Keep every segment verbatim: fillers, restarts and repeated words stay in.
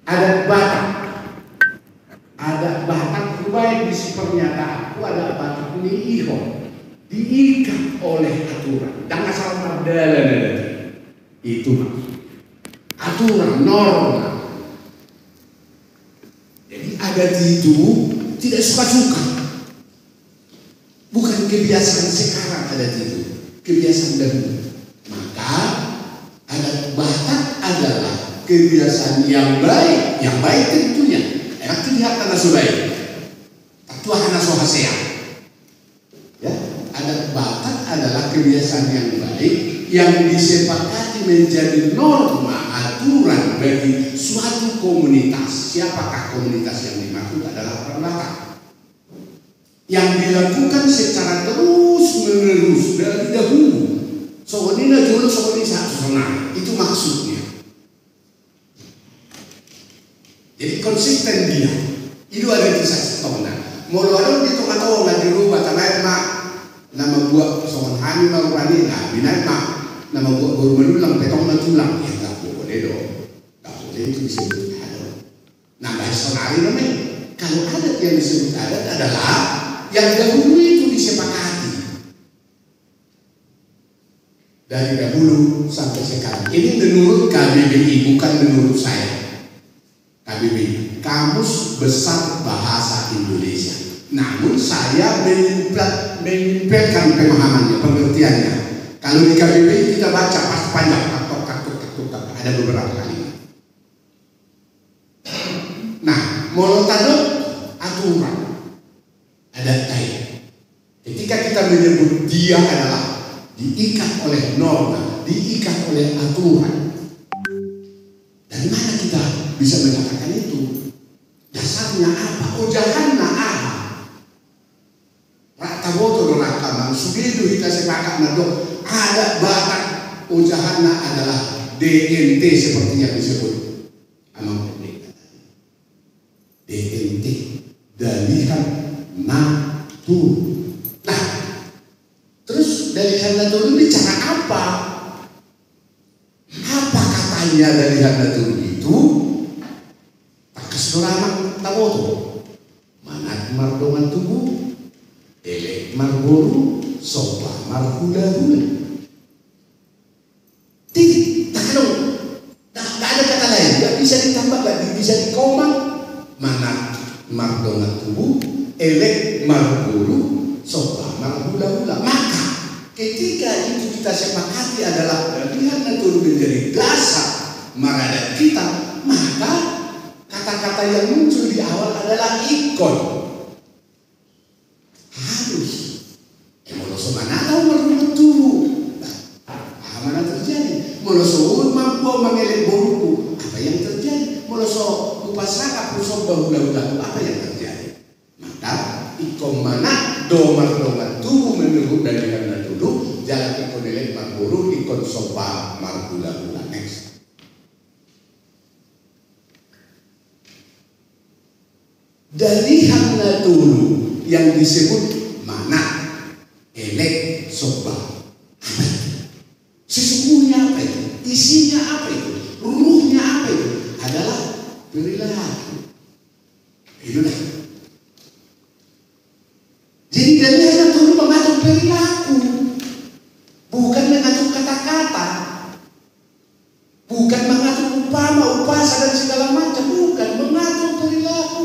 Adat Batak. Adat Batak, hubaen di si pernyataanku, adat Batak ni ihon diikat oleh aturan. Ndang asal mardalan adat i. Itu maksud. Aturan, norma. Jadi adat itu tidak suka-suka. Bukan kebiasaan sekarang adat itu, kebiasaan dahulu. Maka adat Batak adalah kebiasaan yang baik, yang baik tentunya. Enak dilihat karena so baik. Tentu karena so hasea. Ya, adat Batak adalah kebiasaan yang baik yang disepakati menjadi norma aturan bagi suatu komunitas. Siapakah komunitas yang dimaksud adalah orang Batak. Yang dilakukan secara terus menerus dari dahulu. Songon i na jolo, songon i saat sonari. Itu maksudnya. Jadi konsisten dia. I do adat i sasintongna. Molo adong di tonga-tonga di rumah, tamaen ma na mambuat songon hami ma rupani, na binaen ma na mambuat boru manullang, petongna tulang. Ya nggak boleh dong. Nggak boleh itu disebut adat. Nah, bahen sonari namanya. Kalau adat yang disebut adat adalah yang dahulu itu disepakati. Dari dahulu sampai sekarang. Ini menurut K B B I, bukan menurut saya. K B B I, Kamus Besar Bahasa Indonesia. Namun saya menyimpel-, menyimpelkan pemahamannya, pengertiannya. Kalau di K B B I kita baca pas panjang, tak tok, tak tok, tak tok, tak tok. Ada beberapa kalimat. Nah, molo tadok aturan adat i, ketika kita menyebut dia adalah diikat oleh norma, diikat oleh aturan, dari mana kita bisa mendapatkan itu? Dasarnya apa? Ojahanna aha? Rata boto do rangka, mang sude do hita sepakat mandok adat Batak ojahanna adalah D N T seperti yang disebut Amang Pendeta tadi. D N T, dalihan na tolu. Nah, terus dalihan na tolu ini cara apa? Apa katanya dalihan na tolu itu? Tangkas do ra amang taboto. Manat mardongan tubu, elek marboru, somba marhulahula. Jadi, tak ada, tak, tak ada kata lain. Nggak bisa ditambah, nggak di-, bisa dikoma. Manat mardongan tubu, elek marboru, somba marhulahula. Maka, ketika itu kita sepakati adalah dalihan na tolu menjadi dasar maradat kita, maka kata-kata yang muncul di awal adalah ingkon. Harus. Eh, molo so manat au mardongan tubu, nah, apa mana terjadi? Molo so ul mampu au mangelek boruku, apa yang terjadi? Molo so hupasangap, husomba hulahulaku, apa yang terjadi? Maka ingkon manat do mardongan tubu menurut dalihan na tolu, jala ingkon elek marboru, ingkon somba marhulahula. Next. Dalihan na tolu yang disebut manat, elek, somba. Apa itu? Sesungguhnya apa itu? Isinya apa itu? Ruhnya apa itu? Adalah perilaku. Itu dah. Jadi dalihan na tolu mengatur perilaku, bukan mengatur kata-kata. Bukan mengatur umpama, umpasa, dan segala macam. Bukan, mengatur perilaku.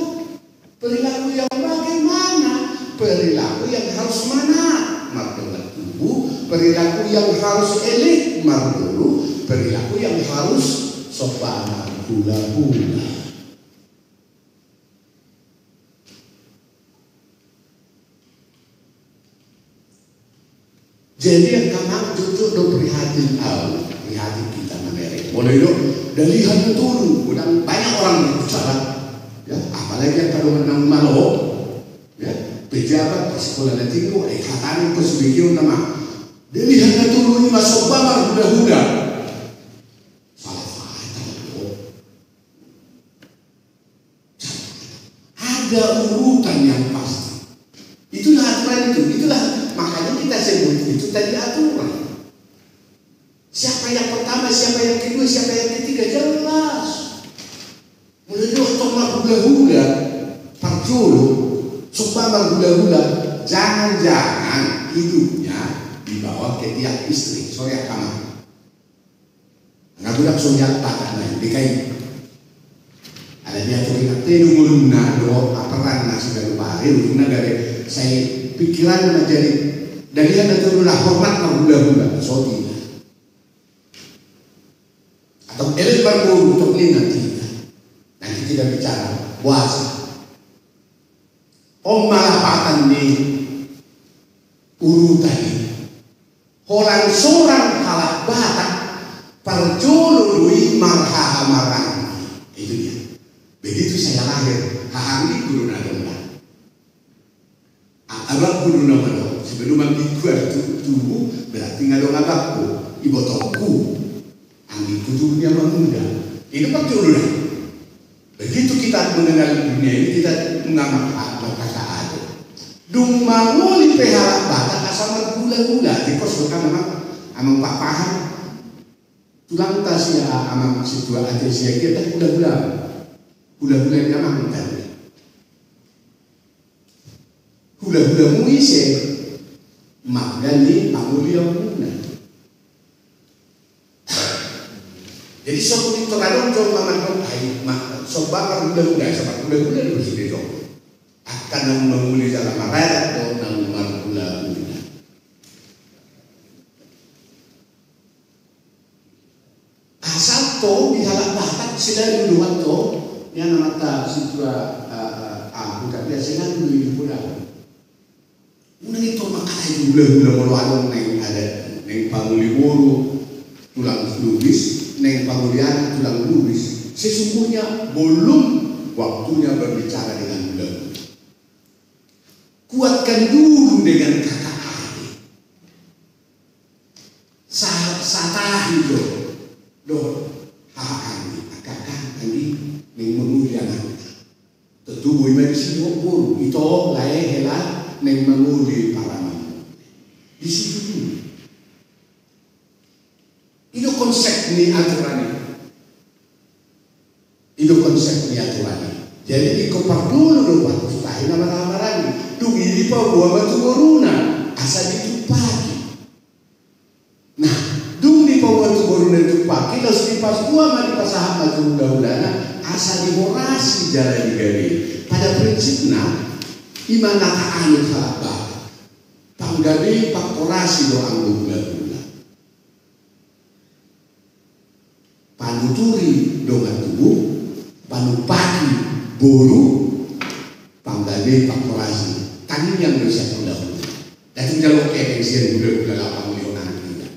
Perilaku yang bagaimana? Perilaku yang harus manat mardongan tubu, perilaku yang harus elek marboru, perilaku yang harus somba marhulahula. Jadi angka amang, jujur do prihatin au, prihatin hita mamereng. Molo didok dalihan na tolu, godang banyak orang bicara. Ya, apalagi angka dongan na malo, ya, pejabat, pas sikola na tinggi, eh, hatana pas begitu nama. Dalihan na tolu i ma somba marhulahula. Salah fatal do. Ada urutan yang pasti. Itulah aturan itu. Itulah makanya kita sebut itu tadi aturan. Siapa yang pertama, siapa yang kedua, Hula-hula, parjolo, somba marhula-hula, jangan-jangan hidupnya di bawah ketiak istri. Sorry, angka amang. Nga godang so niat pakat na i, B K I. Ada dia tu ingat tenu ngoluna do apa ranna si galu pare, ujungna gabe sai pikiran na jadi dari ada tu lah hormat marhula-hula, so tidak. Atau elit marboru, tok ninna hita. Nanti kita bicara puasa. On ma lapatan ni urutan i. Holan sorang halak Batak parjolo do i marhaha maranggi. Itu dia. Begitu saya lahir, haha anggi guru na dong. Abangku do na madong, sebelum anggingku tubu, berarti nga dong abangku, ibotongku. Anggingku tubu ni amang muda. Itu pasti ulu dah. Begitu kita mengenal dunia ini, kita mengamak berkata ada. Dung mangoli pe halak Batak asa marhula-hula, di kos bukan amang, amang papahan. Tulang ta si amang situa ate sia kita hula-hula. Hula-hula ni amang tadi. Hula-hula mu ise, mangga ni pangoli amuna. Jadi so tu ito kadong jong mamandok ai ma so bakar hula-hula, so bakar hula-hula di bersih jong. Akan nang mangoli jala maradat do nang marhula-hula. Asal to di halak Batak selalu luat to, nian amanta situa, ah, ah, ah, bukan biasa selalu di bulan. Unang ito makatai hula-hula molo adong naeng adat, naeng pangoli boru tulang Lubis, naeng pangoli anak tulang Lubis. Sesungguhnya belum waktunya berbicara dengan hula-hula. Kuatkan dulu dengan kakak adik. Sa-, satahi do dohot haha anggi, angka anggi naeng mangoli anakna. Tutu boi ma disi dohot boru, ito, lae, hela, naeng mangoli paramang. Di situ dulu. I do konsep ni aturan i. I do konsep ni aturan i. Jadi ingkon parjolo do pasahat tu haha maranggi. Dung i dipaboa ma tu boruna asa ditumpaki. Nah, dung dipaboa tu boruna ditumpaki, laos dipatua ma, dipasahat ma tu hula-hulana asa dihorasi jala digabei. Pada prinsipna, i ma na taanut halak Batak. Panggabei, pangkorasi do anggo hula-hula. Panuturi dongan tubu, panumpaki boru, panggabei, pangkorasi. Tangiang do sian hula-hula. Dang jalo kepeng sian hula-hula laho pangolihon anak.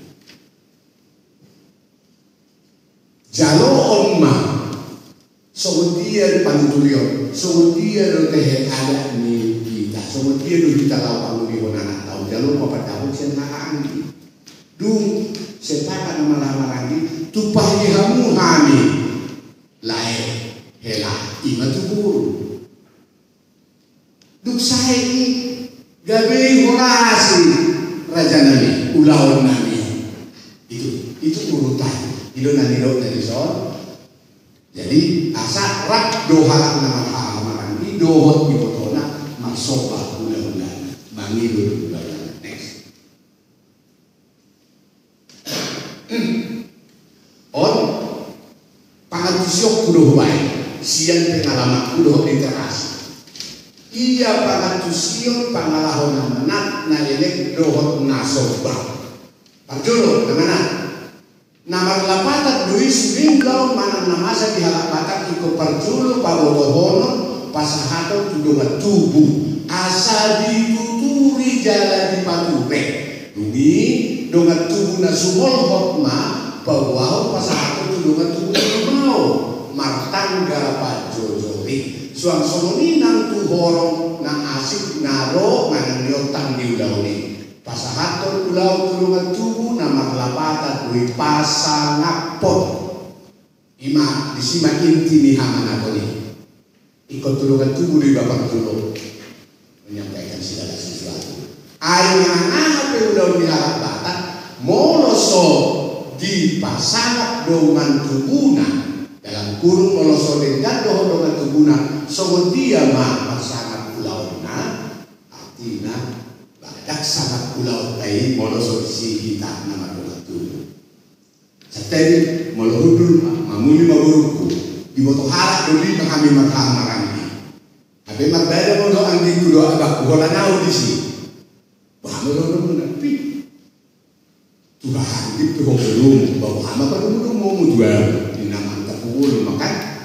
Jaloon ma songon dia panuturion, songon dia do tehe adat ni hita, songon dia do hita laho pangolihon anak, laho jalo ma pandapot sian haha anggi. Dung sepakat na marhaha maranggi, tumpahi hamu hami, lae, hela, i ma tu boru. Dung sae i, gabe i horasi raja nami, ulaon nami. Itu, itu urutan. I do na nidok na dison. Jadi asa rap do halak na marhaha maranggi dohot ibotona marsomba hula-hula, mangido hula-hula. Next. On pangantusionku do hubaen sian pengalamanku dohot literasi. Ia pangantusion pangalaho na manat, na elek dohot na somba. Parjolo na manat. Na marlapatan do i sude ulaon manang na masa di halak Batak ingkon parjolo pabotohonon pasahaton tu dongan tubu asa dituturi jala dipature. Dung i dongan tubu na sumolhot ma paboahon pasahaton tu dongan tubu na mamaon martangga panjojori. Suang songon i nang tu horong na asing na ro manang niontang di ulaon i. Pasahathon ulaon tu dongan tubu na marlapatan do i pasangaphon. I ma disi ma inti ni hamanaton i. Ingkon tu dongan tubu do i bapak jolo menyampaikan segala sesuatu. Ai manang aha pe ulaon ni halak Batak, molo so dipasangap dongan tubuna, Kurung molo so denggan dohot dongan tubuna, songon dia ma parsangap ulaonna? Artina, badak sangap ulaonta i molo so disi hita na mardongan tubu. Santabi, molo hundul ma, mamuli ma borungku, diboto halak do lima hami marhahamaranggi. Hape marbada molo anggingku dohot abangku holan ahu disi. Bah, molo, molo, molo, pi. Tuhan, gitu, ho, belum, bah, bah, maka dulu, dulu, mau, mau jual, di nama antar kubur, makan,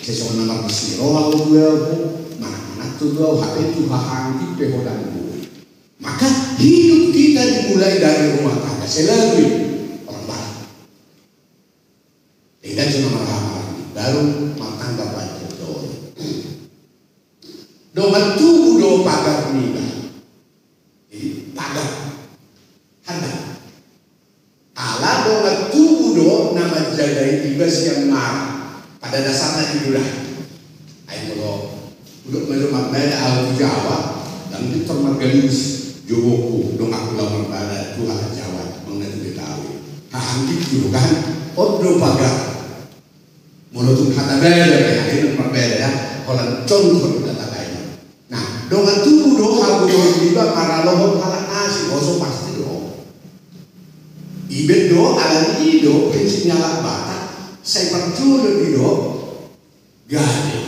sesuai nama bisi, roh, aku jual, aku, mana, mana tuh jual, hape Tuhan, gitu, ho, dan bu. Maka hidup kita dimulai dari rumah tangga, selalu orang barat. Tinggal cuma marhahamaranggi, baru martangga panjang dohot. Dongan tubu do pagar niba. Jadi, pagar. Handang. Ala dongan tubu do na manjagai iba sian mara. Pada dasarna i do da. Ai molo, udok melo marbada ahu tu Jawa, ndang pintor margalingus jobokku, donganku laho marbada tu halak Jawa, manang na tu Betawi. Haha, anggingku do kan, on do pagar. Molo tung hata bada, ya, ini marbeda, ya. Holan contoh do hata bada. Nah, dongan tubu do hagogoon niba maralohon halak na asing, oh, so pasti do. Ibaen do, alani i do, prinsip ni halak Batak, sai parjolo i do, gade.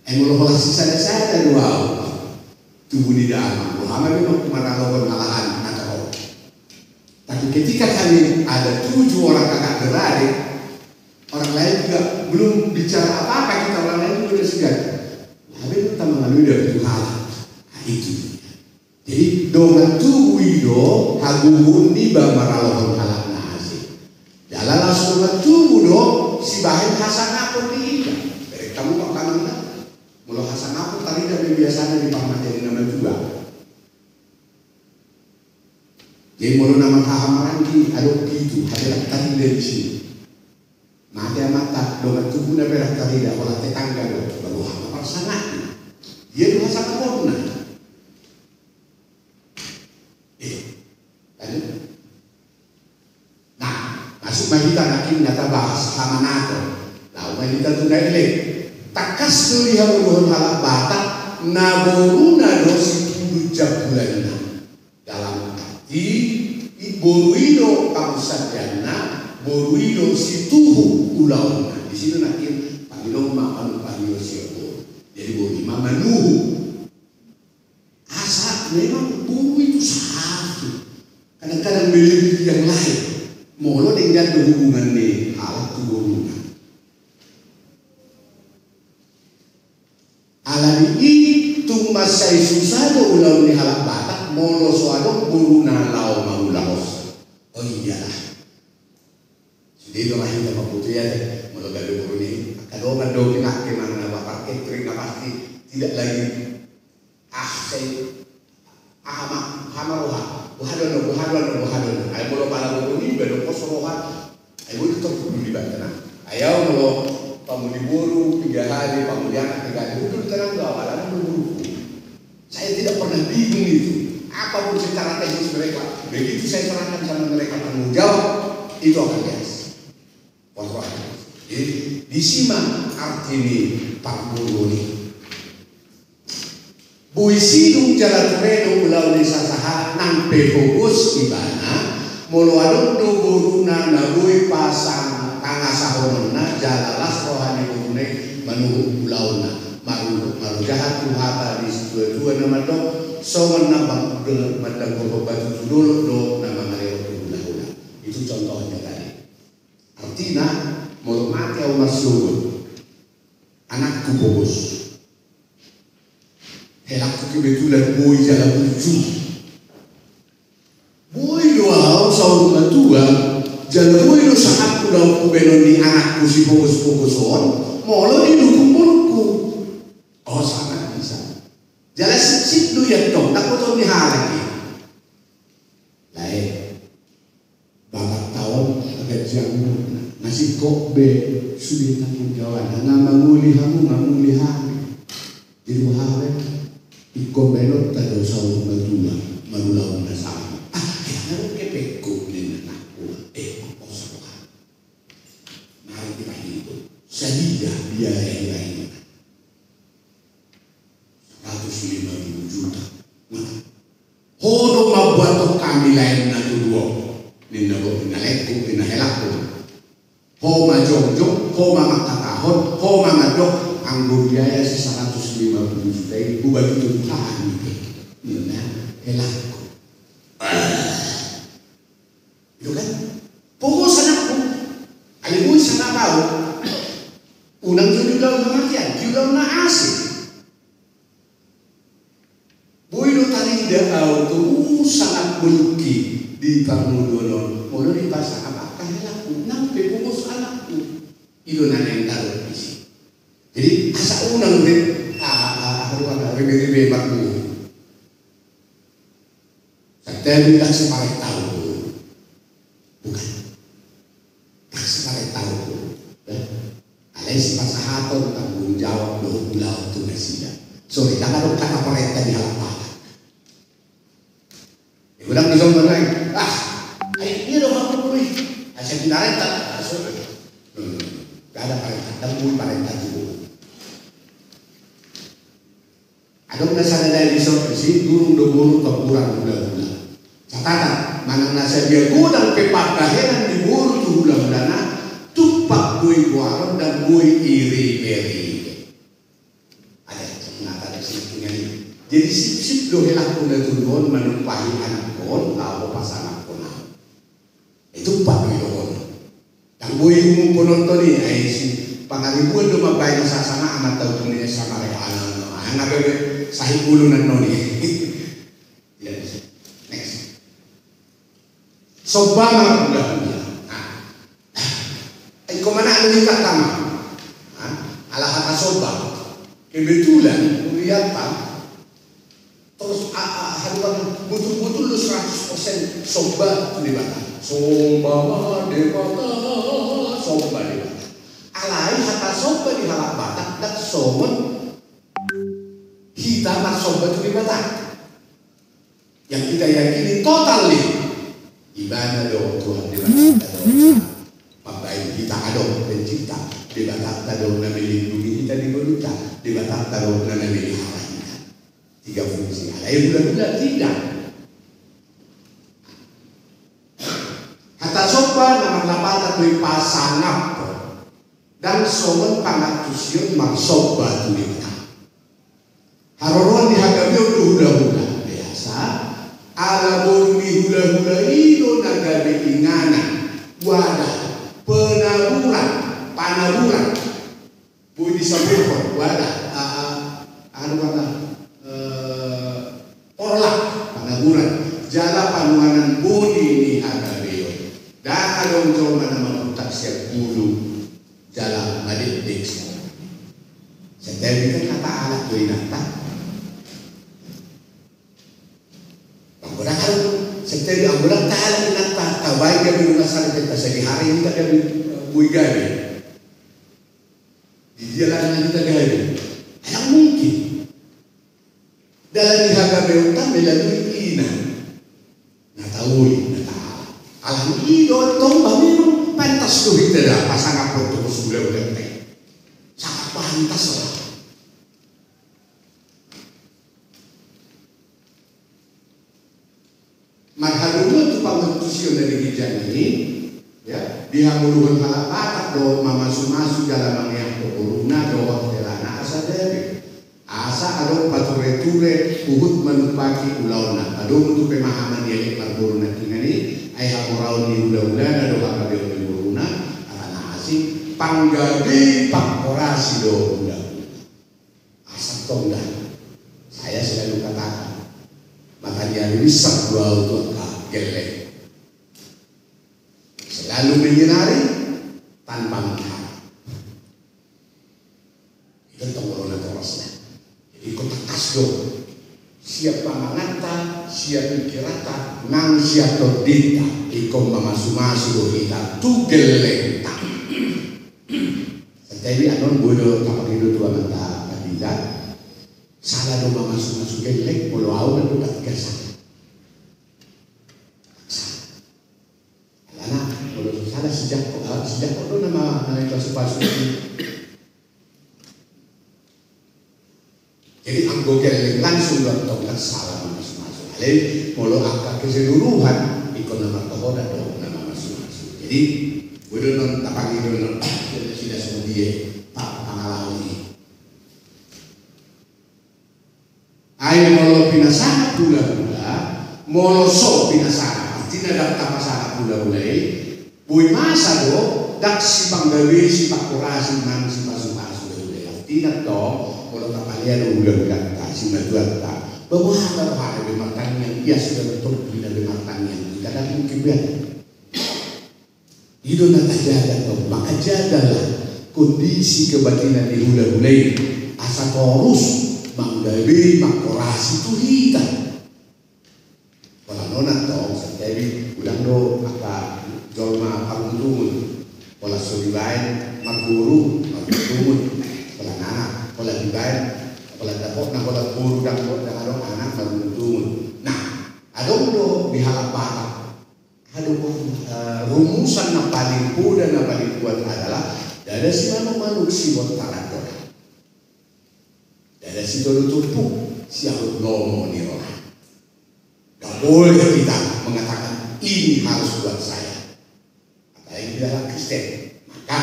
Ai molo holan sisada-sada do ahu, tubu ni damang, boha ma memang maralohon halak na torop. Tapi ketika kami ada tujuh orang kakak beradik, orang lain juga belum bicara apa-apa, kita orang lain juga sudah siap. Habis itu tambah malu dia betul hal. Nah, itu. Jadi, dongan tubu i do hagogoon niba maralohon halak na asing. Jala laos dongan tubu do sibahen hasangapon di ida. Berek tamu pakananna. Molo hasangapon tarida be biasana di parmata ni na matua. Jadi molo na marhahamaranggi adong pitu, hape ndang tarida disi. Mate amanta, dongan tubuna pe ndang tarida, holan tetangga do, baru hama parsangapna. Dia do hasangaponna. Eh, lanjut. Nah, masuk ma hita nangkin na tabahas hamanaton. Laho ma hita tu na ile. Tangkas do dihagogoon halak Batak, na boruna do sipulu jambulanna. Dalam arti, i boru i do pangunsandeanna, boru i do situhu ulaonna. Di sini nangkin pangilon ma manuk pangilon sian boru. Jadi boru i ma manuhu. Asa memang boru itu satu. Kadang-kadang melebihi yang lain. Molo denggan do hubungan ni halak tu boruna. Alani i tung mansai susa do ulaon ni halak Batak molo so adong boruna laho mangulahon. Oh iyalah. Sude do ma hita mamboto i ate, molo gabe boru ni angka dongan do pinangke manang na bapak Catherine na pasti tidak lagi. Ah, sai aha ma, aha ma roha, boha do on, boha do on, boha do on. Ai molo pala boru niba do pos roha. Ai boi do torpudun di banta na. Ai au molo pamuli boru piga hali, pamuli anak piga hali, hundul tenang do au, alana do boruku. Saya tidak pernah bingung itu. Apapun secara teknis mereka, begitu saya serahkan sama mereka tanggung jawab, itu akan beres. Wah, wah. Jadi, disi ma arti ni parboruon i. Boi sidung jala ture do ulaon ni sasahalak nang pe pogos ibana, molo adong do boruna na boi pasang pangasahononna jala las roha ni boruna i manuhuk ulaonna. Maru-, marujahan tu hata ni situatua na mandok, songon na mandang-, mandangkorhon batu tu dolok do na mangalehon tu hulahula. Itu contohnya tadi. Artina, molo mate au marsogot, anakku pogos. Helangku kebetulan boi jala burju. Boi do au saur matua, jala boi do sangapku laho hubaenon ni anakku sipogos-pogos on, molo didukung borungku. Oh, sangat bisa. Jala sipsip do i antong, ndang botoon ni halak i. Lae. Bapak taon, bapak jamu, na singkop be, sude tanggung jawab, na mangoli hamu, mangoli hami. Jadi boha be, ingkon baenonta do saur matua, marulaon na sama. Ah, eh, na ro kepengku, ninna anakku. Eh, osa boha. Mari kita hidup. Ninna boruna, ninna laengku, ninna helangku. Ho ma jongjong, ho ma mangkatahon, ho ma mandok, anggo biaya si saratus lima pulu juta i hubagi tu Tuhan i pe. Ninna helangku. Itu kan? Pogos anakku. Alai boi sangap au. Unang jo di ulaon hamatean, di ulaon na asing. Boi do tarida au tu sangap bolukki di parngoluon on. Molo dipasangap angka helangku, nang pe pogos anakku. I do na naeng taruhon disi. Jadi asa unang be, ah, ah, ah, riberibe marguru. Santabi, ndang separeng taon. Bukan. Ndang separeng taon. Ya. Alai sipasahaton tanggung jawab do ulaon tu nasida. Sorry, ndang adong kata parenta di halak Batak. Ya, godang do songon lain. Ah, ai dia do hamu kui. Asa pinarenta. Ah, sorry. Hmm. Ndang ada parenta. Ndang boi parenta tu. Adong na sada dai dison, disi durung do boru tu amburan hulahula. Catatan, manang na sadia godang pe parbahenan ni boru tu hulahulana, tumpak do i goaron ndang boi i riberibe. Ada, na tada sini. Jadi sipsip do helangku na tolu on manumpahi anakkon laho pasangaphon au. Itu empat do i dohot. Ndang boi umum pononton i, ai si pangaribuan do mambaen sasana anak tau tuni sama rek anak. Anak bebe sahit bulu nan noni. Tidak bisa. Next. Somba ma hulahula. Nah. Ai kau mana ada juga tama. Nah, ala hata somba. Kebetulan kuliah. Terus, a, a, haduan botul-botul do seratus persen somba tu Debata. Somba ma Debata, somba Debata. Alai hata somba di halak Batak ndang songon hita marsomba tu Debata. Yang kita yakini totally. Ibana do Tuhan Debata. Mambaen hita adong pencipta. Debata do na melindungi hita di ngolunta. Debata do na memelihara hita. Tiga fungsi. Alai hulahula tidak. Hata somba na marlapatan do i pasangap. Ndang songon pangantusion marsomba tu Debata. Haroroan ni hagabeon do hulahula. Biasa. Ala boru ni hulahula i do na gabe inganan. Wadah. Penaburan. Panaburan. Boi disaburhon, wadah, a, a, anu, wadah, eh, porlak, panaburan, jala panuanan boni ni hagabeon. Ndang adong jolma na mamutar sian hulu jala madekdek sian. Santabi, kan hata halak do inanta. Anggo ndang halak, santabi, anggo ndang tahalak inanta, tabaen gabe nunga sari penta sadihari hita gabe, eh, boi gabe. Di dia lagi na hita gabe? Ndang mungkin. Dalan ni hagabeonta melalui ina. Na tauli, na taala. Alani i do tong ba memang pantas do hita da pasangaphon tu hulahulanta i. Sangat pantas lah. Marhadomuan tu pangantusion na di ginjang i, ya, di hangoluhon halak Batak do mamasumasu jala mangeakhon boruna dohot helana asa gabe. Asa adong patureture huhut manumpaki ulaonna. Padomu tu pemahaman ni elek marboru nangkiningan i, ai hamoraon ni hulahulana do hagabeon ni boruna, ala na asing, panggabe pangkorasi do hulahula. Asa tong da. Saya selalu katakan, mata ni ari rinsang do au tu angka gelleng. Selalu menyinari tanpa mengharap. Itu tong molo na torasna. Jadi ingkon tangkas do. Sian pamanganta, sian pingkiranta, nang sian tondinta, ingkon mamasumasu do hita tu gellengta. Santabi, annon boi do tapangido tu amanta Pandita. Sala do mamasumasu gelleng, molo au mandok, ndang sala. Sala. Alana molo so sala si Jakob, ah, si Jakob do nama, nama pasupasu. Jadi anggo gelleng langsung do antong, ndang sala mamasumasu. Alai molo angka keseluruhan, ingkon na martohonan do, na Jadi, gue do non tapangido non, jadi sudah semua dia, Pak, pangalaman ini. Ai molo pinasangap hulahula, molo so pinasangap, artina ndang tapasangap hulahula i, boi masa do, ndang sipanggabe, sipangkorasi, manang sipasupasu hulahula i. Artina tong, molo tapalea do hulahulanta, simatuanta, bahwa hata, bahwa hata be martangiang, ia sudah betul, bina be martangiang, kita ndang mungkin be. I do na tajaga tong, maka jagalah kondisi kebatinan ni hulahula i, asa torus manggabe, mangkorasi tu hita. Pola nona tong, santabi, godang do angka jolma parmutungun. Pola so dibaen marboru, marmutungun. Pola nana, pola dibaen, pola dapot na, pola boru, dapot na, adong anak, marmutungun. Nah, adong do di halak Batak. Adong, eh, rumusan na paling poda, na paling kuat adalah: Ndada simanuk-manuk, sibontar andora. Ndada sitolu turpuk, siahut lomo ni roha. Nggak boleh kita mengatakan, "Ini harus buat saya." Apalagi di dalam Kristen. Maka,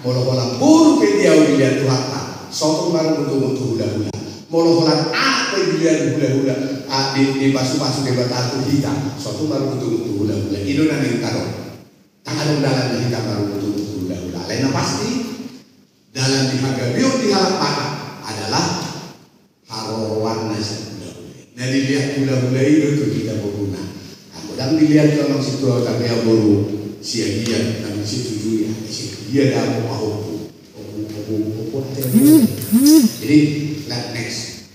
molo holan boru pe dia dilean Tuhanta, so tung marmutungun tu hulahula. Molo holan anak pe dilean hulahula, ah, di, dipasupasu Debata tu hita, so tung marmutungun tu hulahula. I do na naeng tadok. Ndang adong dalan di hita marmutungun tu hulahula. Alai na pasti, dalan ni hagabeon di halak Batak adalah haroroanna sian hulahula i. Na dilean hulahula i do tu hita boruna. Anggo ndang dilean tu amang sintua, tapi ia boru sian dia, na mensitujui, ah, sian dia dapot pahompu. Ompu, ompu, ompu ate. Jadi, let next.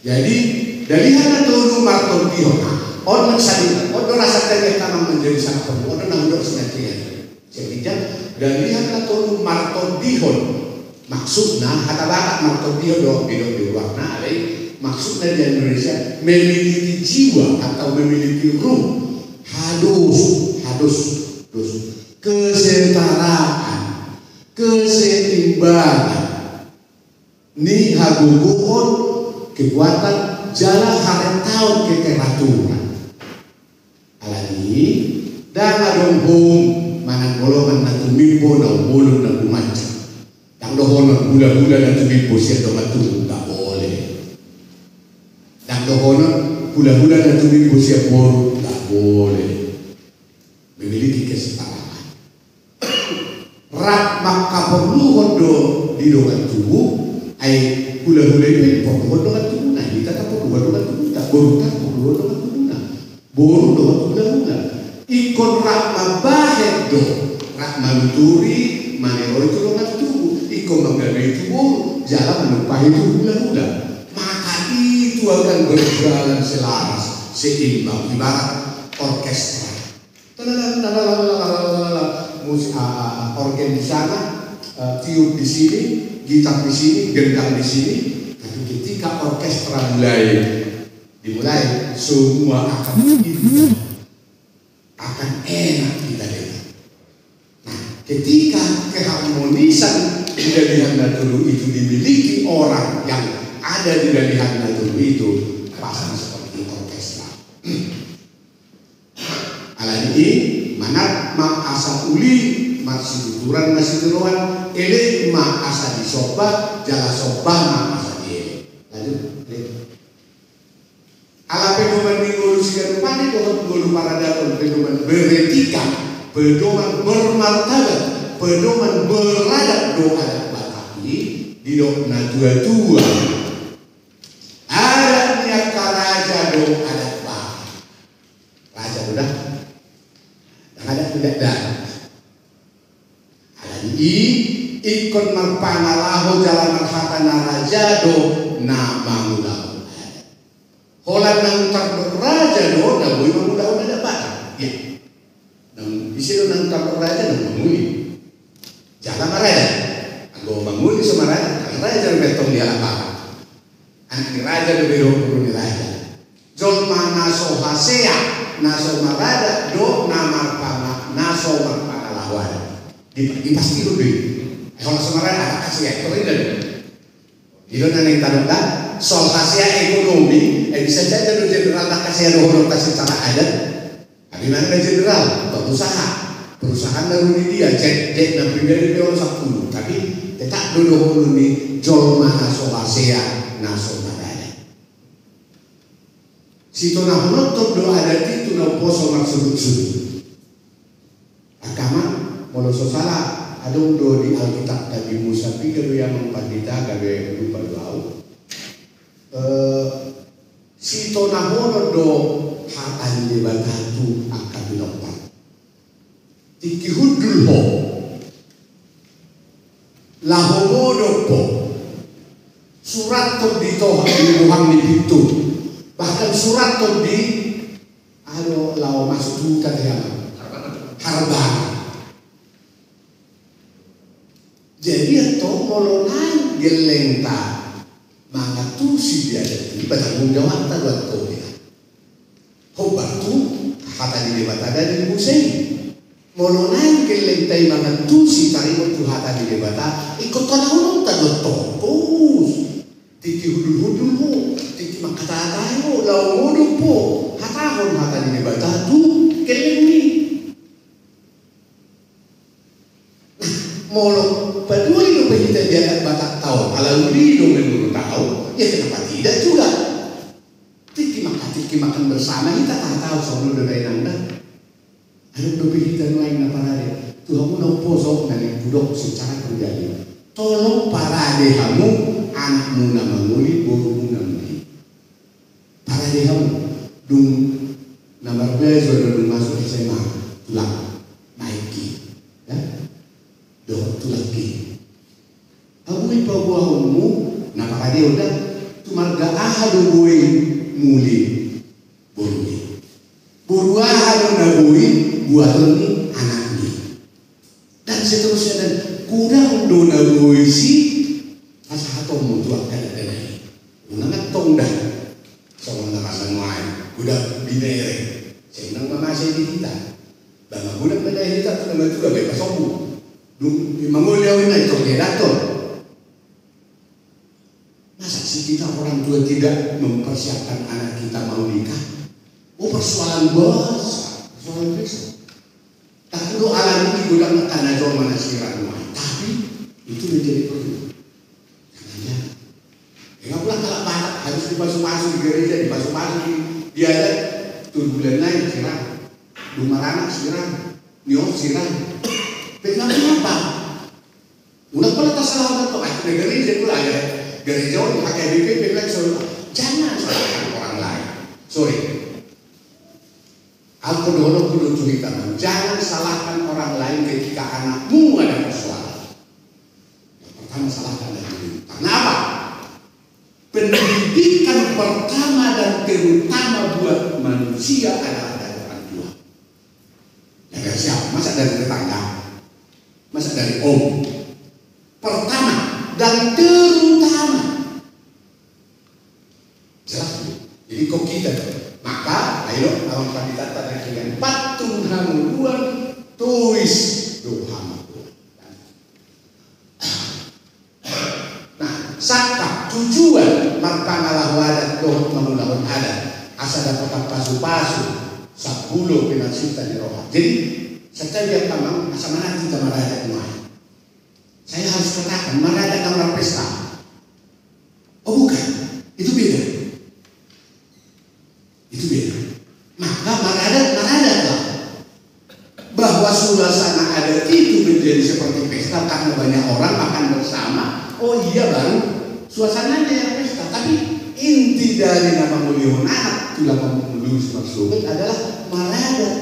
Jadi, dalihan na tolu martondihon. Nah, on mensadi, on do rasa tadi tanam menjadi sangat perlu. On do na hudok senantian. Jadi, dalihan na tolu martondihon. Maksudna, hata Batak martondihon do, bidok di luar na, alai maksudna di Indonesia, memiliki jiwa atau memiliki ruh. Hados, hados, dos. Kesetaraan, keseimbangan ni hagogoon, kekuatan, jala harentaon, keteraturan. Alani i, ndang adong houm manang golongan na tumimbo na umbolon na gumanjang. Ndang dohonon hulahula na tumimbo sian dongan tubu, nggak boleh. Ndang dohonon hulahula na tumimbo sian boru, nggak boleh. Memiliki kesetaraan. Rap mangkaporluhon do di dongan tubu, ai hulahula i pe porluhon dongan tubuna, hita taporluhon dongan tubunta, boru taporluhon dongan tubuna, boru dohot hulahula. Ingkon rap mambahen do, rap manuturi, maniroi tu dongan tubu, ingkon manggabe tu boru, jala manumpahi tu hulahula. Maka itu akan berjalan selaras, seimbang, ibarat orkestra. Musik, ah, ah, ah, orgen di sana, eh, tiup di sini, gitar di sini, gendang di sini. Tapi ketika orkestra mulai dimulai, semua akan indah, akan enak kita dengar. Nah, ketika keharmonisan di dalihan na tolu itu dimiliki orang yang ada di dalihan na tolu itu, pasti seperti orkestra. Alani i, manat ma asa uli marsituturan, marsitiruan, elek ma asa disomba, jala somba ma asa dielek. Lanjut, Lek. Ala pedoman ni ngolu siganup ari dohot ngolu paradaton, pedoman beretika, pedoman bermartabat, pedoman beradab do adat Batak i, didok natuatua. Adat ni angka raja do adat Batak. Raja do da. Ndang ada, tidak ada. Alani i, ingkon marpangalaho jala marhata na raja do na mangulahon adat. Holan naung tardok raja do na boi mangulahon adat Batak. Ia. Naung ise do naung tardok raja? Naung manguli. Jala marada. Anggo manguli so marada, raja do be tong di halak Batak. Anak ni raja do be dohot boru ni raja. Jolma na so hasea, na so marada do na marpanga-, na so marpangalaho adat. Di, dipasti do be. Ai holan so marada, adat hasea, torida do. I do na naeng tadok da, soal hasea ekonomi, eh, bisa saja do jenderal na hasea dohononta secara adat. Tapi mana na jenderal, pengusaha. Perusahaan na ro di dia, cek, cek na pribadi pe olo sampulu, tapi tetap do dohonon ni jolma na so hasea, na so marada. Sitonahononhon do adat i tu na umposo marsuhutsuhut. Angka amang, molo so sala, adong do di Alkitab Nabi Musa, piga do i amang pandita, gabe lupa do au. Eh, sitonahonon do hata ni Debata tu angka pinompar. Tingki hundul ho, laho modom ho, surathon di toha, di bohang ni pintu, bahkan surathon di, ado, laho masuk tu huta, di harbana. Jadi antong molo naeng gellengta mangantusi di adat i, bertanggung jawabta do antong i. Hombar tu hata ni Debata, adat ni Musa i. Molo naeng gellengta i mangantusi taringot tu hata ni Debata, ingkon tonahononta do antong. Tingki hundulhundul ho, tingki mangkatatai ho, laho modom ho, hatahon hata ni Debata tu gellengmi. Nah, molo paduahon do pe hita di adat Batak taon, ala uli do menurut au, ya kenapa tidak juga? Tingki maka, tingki makan bersama hita, tahatahon songon on do dainang da. Adong do pe hita nuaeng na parade, tu hamu na umposo, na ningku dok secara pribadi. Tolong parade hamu anakmu na mangoli, borumu na muli. Parade hamu, dung na marbaso do, dung masuk S M A, tulang, naik ki, ya, dohot tulangki. Hamu i paboahonmu, na parade on da, tu marga aha do boi muli boru i. Boru aha do na boi buaton ni anakmi. Dan seterusnya, dan godang do na boi sipasahatonmu tu angka dakdanak i. Unang antong da songon na rasa nuaeng, godang binereng. Sai unang mamasa di hita. Ba magodang ma di hita tu na matua, ba i pasombu. Dung mangoli au inna, i tor dia daton. Masa sih kita orang tua tidak mempersiapkan anak kita mau nikah? Oh, persoalan besar, persoalan besar. Tapi lo alami di godang na kana jolma na sirang, tapi itu menjadi perlu. Jangan-jangan. Ya, nggak pula kalau Batak harus dipasupasu di gereja, dipasupasu di, di adat, tu bulan lain sirang, dumaranak sirang, niot sirang. Kenapa? Unang pala tasalahon antong, ah, na gereja pula, ya. Gereja on, pakai B P P, bilang, so, jangan salahkan orang lain. Sorry. Aku dohonon tu hita, jangan salahkan orang lain ketika anakmu ada persoalan. Yang pertama, salahkan diri. Kenapa? Pendidikan pertama dan terutama buat manusia adalah dari orang tua. Ya, dari siapa? Masa dari tetangga? Masa dari om? Pertama dan terutama. Jelas, Bu? Jadi kok kita, maka, ayo, amang pandita, tanda kalian, pantun hamu dua, tuis do hamu. Nah, sangkap tujuan marpangalaho adat dohot mangulahon adat, asa dapotan pasupasu, sapulo pinansuta ni roha. Jadi, setiap dia tamang, asa manat hita maradat nuaeng. Saya harus katakan, maradat na marpesta. Oh, bukan. Itu beda. Itu beda. Maka maradat, maradatlah. Bahwa suasana adat itu menjadi seperti pesta karena banyak orang makan bersama. Oh iya, baru suasananya yang pesta. Tapi inti dari na mangolihon anak, tulang, hamu mangolu, marsogot adalah maradat.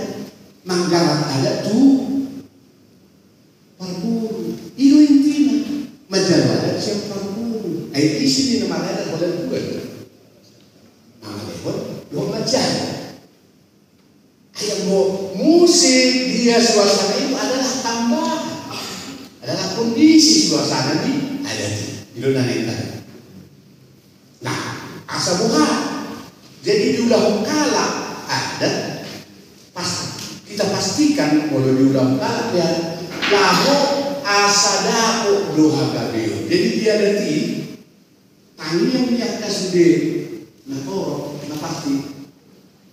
Manggarar adat tu parboru. I do intina. Manjalo adat sian parboru. Ai isi ni na maradat holan dua. Mangalehon dohot manjalo. Ai anggo muse dia suasana itu adalah tambahan. Adalah kondisi suasana di adat i. I do na naeng tadi. Nah, asa boha? Jadi diulahon halak adat, pas, kita pastikan molo diulahon halak, ya, laho asa dapot do hagabeon. Jadi di adat i, tangiang di angka sude natorop, na pasti,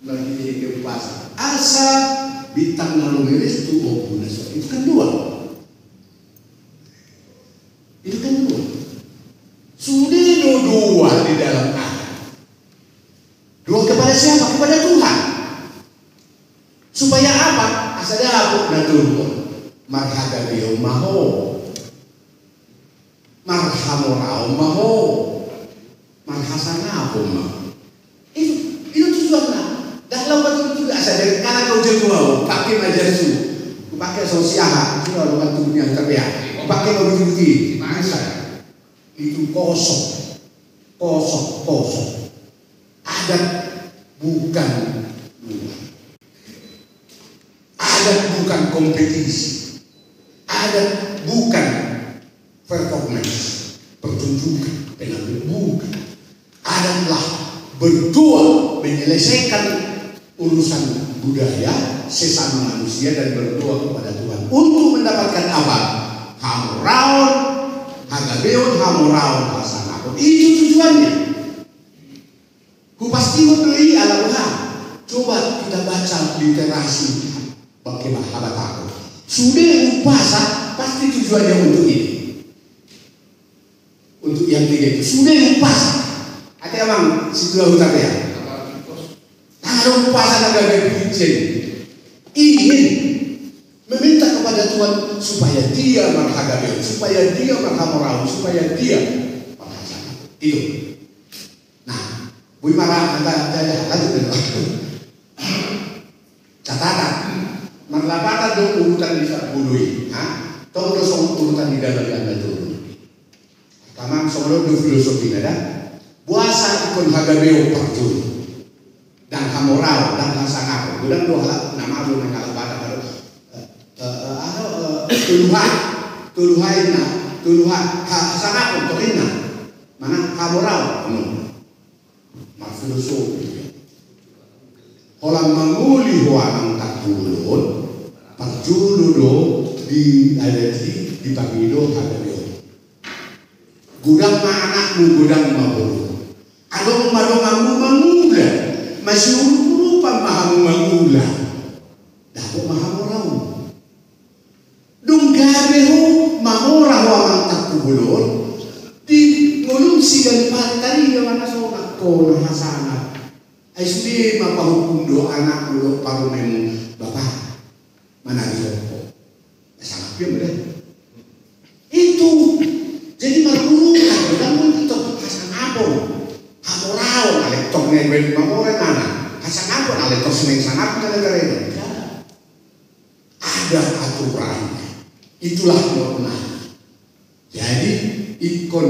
marhitehite umpasa. Asa bintang na rumiris tu ombun na suat. Itu kan dua. Itu kan dua. Sude do dua di dalam adat. Dua kepada siapa? Kepada Tuhan. Supaya apa? Asa dapot na turpuk. Marhagabeon ma ho. Marhamoraon ma ho. Marhasangapon ma ho. Itu, itu tujuanna. Ndang laho patudutudu asa dengkanan kau jago au, pake ma jas hu. Pake so siaha, itu lalu kan tubuhnya tapi ya. Pake ma buti-buti. Masa. Itu kosong. Kosong, kosong. Adat bukan luar. Adat bukan kompetisi. Adat bukan performance, pertunjukan, penampilan. Bukan. Adatlah berdoa menyelesaikan urusan budaya sesama manusia dan berdoa kepada Tuhan. Untuk mendapatkan apa? Hamoraon, hagabeon, hamoraon, hasangapon. Itu tujuannya. Hupastihon do i ala boha. Coba kita baca literasi bangke ma habatahon. Sude umpasa pasti tujuannya untuk ini. Untuk yang tiga itu. Sude umpasa. Ate amang, situa huta ya. Tangan umpasa na gabe pincen. Ingin meminta kepada Tuhan supaya dia marhagabeon, supaya dia marhamoraon, supaya dia marhasangapon. Itu. Nah, boi mara anta jaja lanjut dulu. Catatan. Marlapatan do urutan di sapulu i. Ha? Tong do songon urutan di dalam di anda turun. Tamam songon do filosofina da. Boasa ingkon hagabeon parjolo. Ndang hamoraon, ndang hasangapon. Godang do halak na malo na halak Batak ado. Eh, eh, eh, ado, eh, tolu H. Tolu H inna, tolu H, ha, hasangapon, tong inna. Mana hamoraon? Anu. Marfilosofi. Holan mangoli ho amang tarpulon, parjolo do di adat i dipangido hagabeon. Godang ma anakmu, godang ma boru. Adong ma donganmu mangula, masiurup-urupan ma hamu mangula. Dapot ma hamoraon. Dung gabe ho mamora ho amang tarpulon, di ngolum siganup ari tariga ma na sonang ho na hasangap. Ai sude ma pahukum do anakmu dohot parumaenmu, bapa, manari ho. Hasangap ia mada. Itu. Jadi margurukan do, ndang mungkin tong hasangapon. Hamoraon, alai tong na i baen mamora i mana. Hasangapon, alai tong sian sangap na na garedo. Ada aturannya. Itulah norma. Jadi ingkon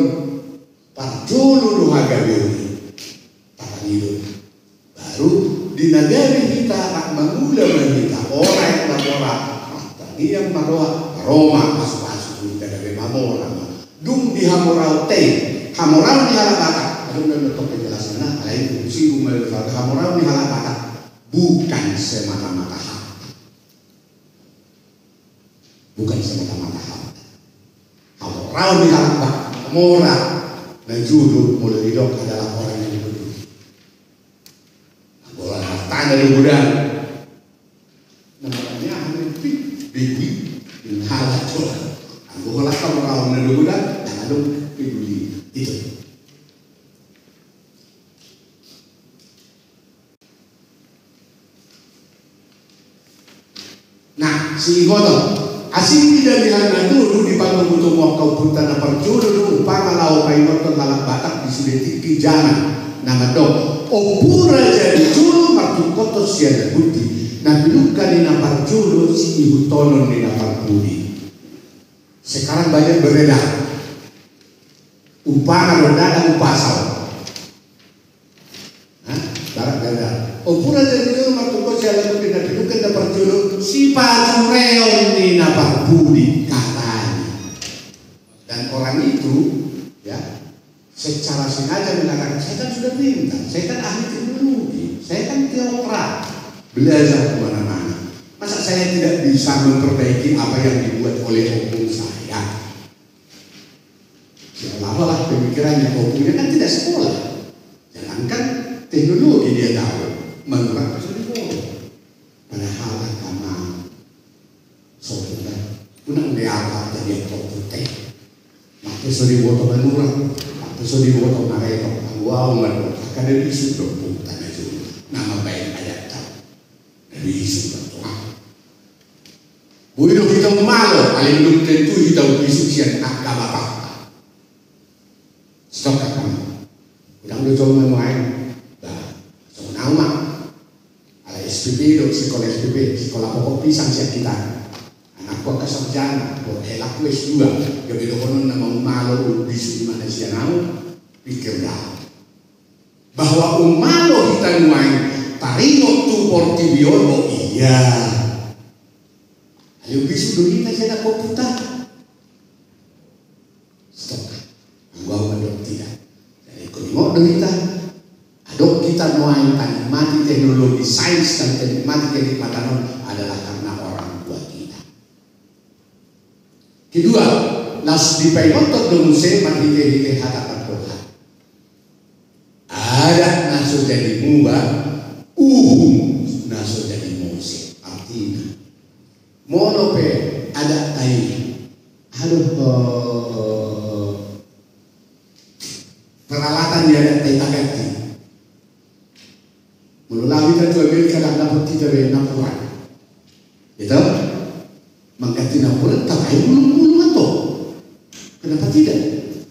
parjolo do hagabeon i. Tapangido. Baru di na gabe hita rap mangula ma hita, ora yang mamora. Tangiang ma roha, ro ma pasu-pasu tu hita gabe mamora ma. Dung di hamoraon te, hamoraon ni halak Batak. Adong do tong penjelasanna, alai fungsi gumai hamoraon ni halak Batak. Bukan semata-mata harta. Bukan semata-mata harta. Hamoraon ni halak Batak, mamora na jolo molo didok adalah orang yang peduli. Anggo holan hartana do godang. Na makanya hanya pi, begi, dan halak jola. Anggo holan hamoraonna do godang, na adong peduli. Itu. Nah, siingkoton. Asing di dalihan na tolu di panomu-tomu angka ompunta na parjolo do umpama laho paingothon halak Batak di sude tingki jaman na mandok. Ompu raja di jolo martungkothon sian na gundi. Na pinungka ni na parjolo siihuthon ni na parpudi. Sekarang banyak beredar. Umpama do ndada umpasa. Hah? Barak ganda. Ompu raja di jolo martungkothon sian na gundi, na pinungka ni na parjolo sipajureon ni na parpudi katanya. Dan orang itu, ya, secara sengaja mengatakan, "Saya kan sudah pintar, saya kan ahli teknologi, saya kan teokrat, belajar kemana-mana. Masa saya tidak bisa memperbaiki apa yang dibuat oleh opung saya?" Seolah-olah pemikirannya, opungnya kan tidak sekolah. Jangankan teknologi dia tahu, menurut saya bodoh. Padahal agama Unang leal hata di ompunta i. Mangke so diboto manurang, mangke so diboto mareto, anggo au mandok, angka na bisuk do ompunta na jolo na mambahen adatta. Na bisuk do tonga. Boi do hita umalo, alai ndang tentu hita umbisuk sian angka bapakta. Stop kan? Unang do jolma nuaeng. Bah, songon au ma. Alai S P P do, sikola S P P, sikola pokok pisang sian hita. Anakku angka sarjana, bo, helaku S dua, gabe dohonon nama umalo, umbisuk imana sian au, pikir da. Bahwa umalo hita nuaeng, taringot tu portibi on, bo, iya. Alai umbisuk do hita sian angka ompunta. Stop. Anggo au mandok tidak. Jadi ingkon ingot do hita. Adong hita nuaeng tanikmati teknologi sains dan tanikmati kenikmatan on adalah karena orang tua kita. Kedua, laos dipaingothon do muse marhitehite hata pardohan. Adat na so jadi muba, uhum na so jadi mose. Artina, molo pe adat ta i, aduh, eh, peralatan di adat ta i taganti. Molo laho hita tu Amerika, ndang dapot hita be napuran. Ito? Mangganti napuran, tapae bulung-bulung antong. Kenapa tidak?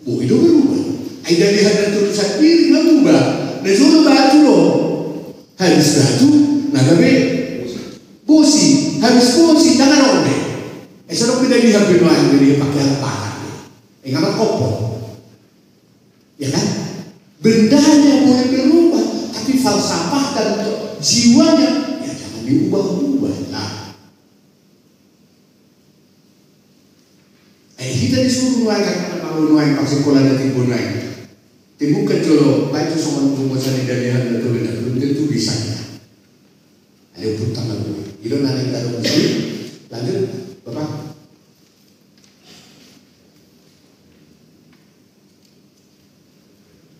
Boi do berubah. Ai dalihan na tolu sandiri na muba. Na jolo batu do. Habis batu, na gabe bosi. Habis bosi, ndang adong be. Ai so adong be dalihan be nuaeng, dalihan pake alat Batak be. Ai nga markompor. Ya kan? Bendanya boleh berubah, tapi falsafah dan jiwanya, ya, jangan diubah-ubah lah. Eh, hita disuru nuaeng, kan, na malo nuaeng, parsikola na timbo nuaeng. Timbo kan jolo, baik tu songon rumus ni dalihan na tolu na, belum tentu bisa kita. Ada pun tanggal dua. Ilo nanti kita dong di sini. Lanjut, Bapak.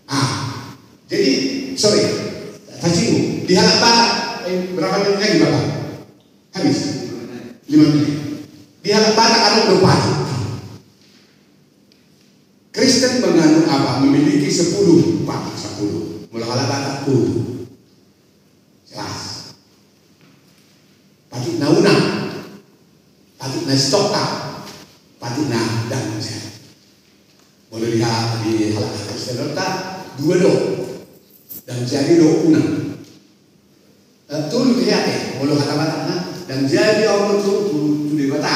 Ah, jadi, sorry, tersinggung. Di halak Batak, eh, berapa menit lagi, Bapak? Habis? Lima menit. Di halak Batak ada berapa? Kristen menganut apa? Memiliki sepuluh patik, sepuluh. Molo halak Batak, sepuluh. Jelas. Patik na unang, patik na sitongka, patik na dang jadi. Molo di ha-, di halak Kristen on, dua do. Dang jadi dohot unang. Eh, tolu pe hea, eh, molo hata Batak na, dang jadi au tu, tu, tu Debata.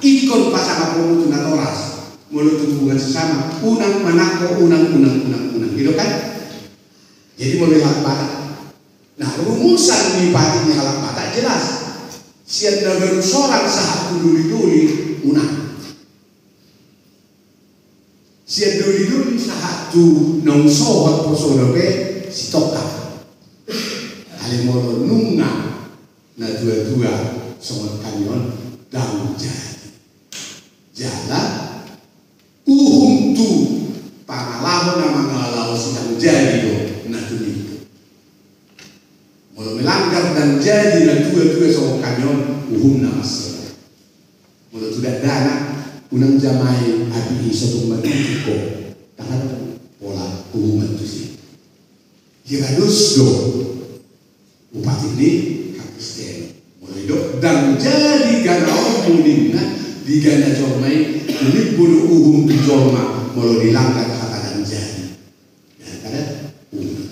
Ingkon pasangap hamu tu natoras. Molo tu hubungan sesama, unang manangko, unang, unang, unang, unang. Gitu kan? Jadi molo di halak Batak. Nah, rumusan ni patik ni halak Batak jelas. Sian na baru sorang sahat tu doli-doli, unang. Sian doli-doli sahat tu naung sohot posona pe, sitongka. Alai molo nunga natua-tua songon hami on, dang jadi. Jala uhum tu pangalaho na mangalaho sidang jadi do na tumimbo. Molo melanggar dang jadi natua-tua songon hami on, uhumna marsela. Molo tu dakdanak, unang jamai api i so tung matutu ho. Tangan pola uhuman tusi. Jala dos do. Umpasa ni hakristenon. Molo didok dang jadi ganaonmu ninna, digana jolma i, tumimbo do uhum tu jolma molo dilanggar hata dang jadi. Daripada uhum.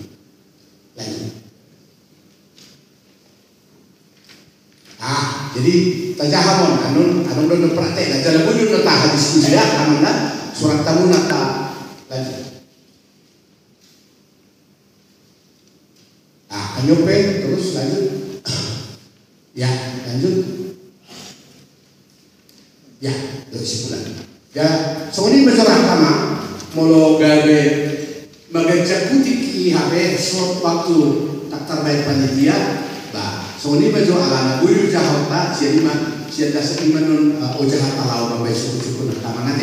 Lanjut. Ah, jadi tajaha ma on, annon, annon do praktek, na jala bujur do taha diskusi ya, annon na, surat tamu na ta, lanjut. Ah, lanjut pe, terus lanjut. Ya, lanjut. Ya, dari simpulan. Ya, songon i ma jolo hata ma, molo gabe maganjang hutik i hape, so waktu tak tarbaen panitia, ba, songon i ma jolo alana boi do jahonta, sian i ma, sian dasar i ma non, eh, oja hata laho mambaen sukut-sukut na hata ma nate.